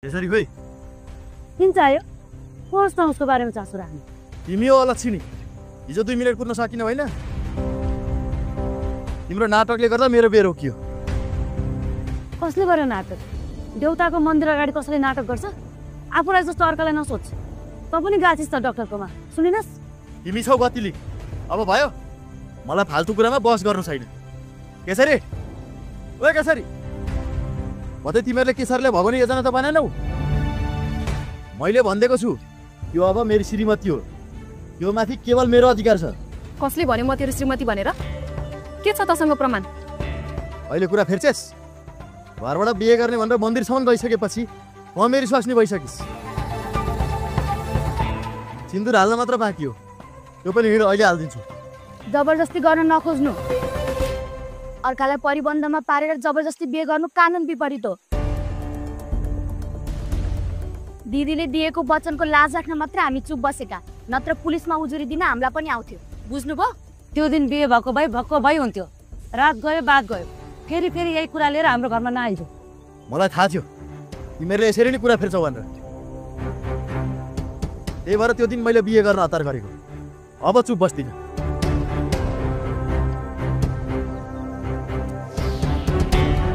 यसरी खोइ किन चाहियो? कोर्स न उसको बारेमा चासो राख्नु। तिमी हो अलक्षिणी, हिजो 2 मिनेट कुद्न सकिन होइन? तिम्रो नाटकले गर्दा मेरो बेर रोकियो। कसले गर्यो नाटक? देउताको मन्दिर अगाडि कसले नाटक गर्छ? आफूलाई जस्तो अर्कालाई नसोच। त पनि गाछिस् त डाक्टरकोमा, सुनिनस्? तिमी छौ गतिली। अब भयो, मलाई फाल्तु कुरामा बहस गर्नु छैन। केसरी, ओए केसरी, मते तिमीहरूले केसरले भगवानी योजना त बनाएनौ? मैले भनिदिएको छु, यो अब मेरो श्रीमती हो। यो माथि केवल मेरो अधिकार छ। कसले भन्यो म तेरो श्रीमती भनेर? के छ तसँग प्रमाण? अहिले कुरा फेर्छेस्? घरबाट बिहे गर्ने भनेर मन्दिरसम्म गइसकेपछि म मेरी स्वास्नी भइसकिस्। सिन्दुर हाल्न मात्र बाँकी हो, त्यो पनि हिँड अहिले हालिदिन्छु। जबरजस्ती गर्न नखोज्नु। अर्कालाई परिबन्धमा पारेर जबरजस्ती बिहे गर्नु कानुन विपरीत हो। दिदीले दिएको वचनको लाज राख्न मात्र हामी चुप बसेका, नत्र पुलिसमा उजुरी दिन हामीलाई पनि आउँथ्यो। बुझ्नुभयो? त्यो दिन बिहे भएको भए भक्क भई हुन्थ्यो। रात गयो बात गयो, फेरि यही कुरा लिएर हाम्रो घरमा नआइजो। मलाई थाहा थियो तिमीहरूले यसरी नै कुरा फेर्छौ भनेर। त्यही भएर त्यो दिन मैले बिहे गर्न हतार गरेको। अब चुप बस्दिनँ।